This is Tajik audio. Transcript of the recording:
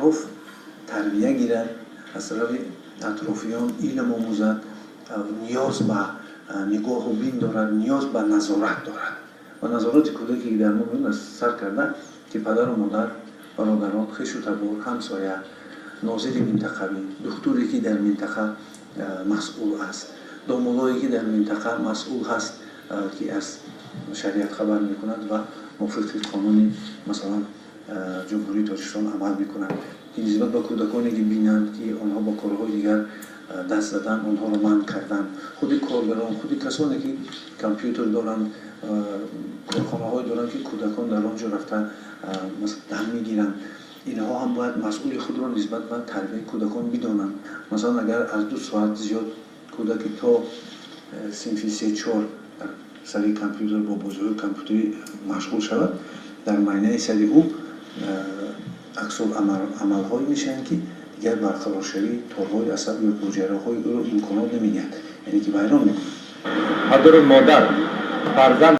Атроф тарбия гирад, аз тарафи атрофиён илм омӯзад, ниёз ба нигоҳу бин дорад, ниёз ба назорат дорад. Ва назорати кӯдаке, ки дар мо меояд, аз сар карда, ки падару модар, бародарон, хешу табор, ҳамсоя, нозири минтақавӣ, духтуре, ки дар минтақа масъул аст, домуллое, ки дар минтақа масъул ҳаст, ки аз шариат хабар мекунад ва мувофиқи қонуни, масалан, Ҷумҳурии Тоҷикистон амал мекунад, ки нисбат ба кӯдаконе, ки бинанд, ки онҳо ба корҳои дигар даст задан, онҳоро манъ кардан. Худи коргарон, худи касоне, ки компютер доранд, корхонаҳое доранд, ки кӯдакон дар он ҷо рафта дам мегиранд, инҳо ҳам бояд масъули худро нисбат ба тарбияи кӯдакон бидонанд. Масалан, агар аз 2 соат зиёд кӯдаки то синфи 3-4 дар сари компютер бо бозиҳои компютерӣ машғул шавад, дар майнаи сари ӯ аксуламалҳое мешаванд, ки дигар барқароршавии торҳои асаб ё ҳуҷайраҳои ӯро имконот намедиҳад, яъне ки вайрон мекунад. Падару модар фарзанд.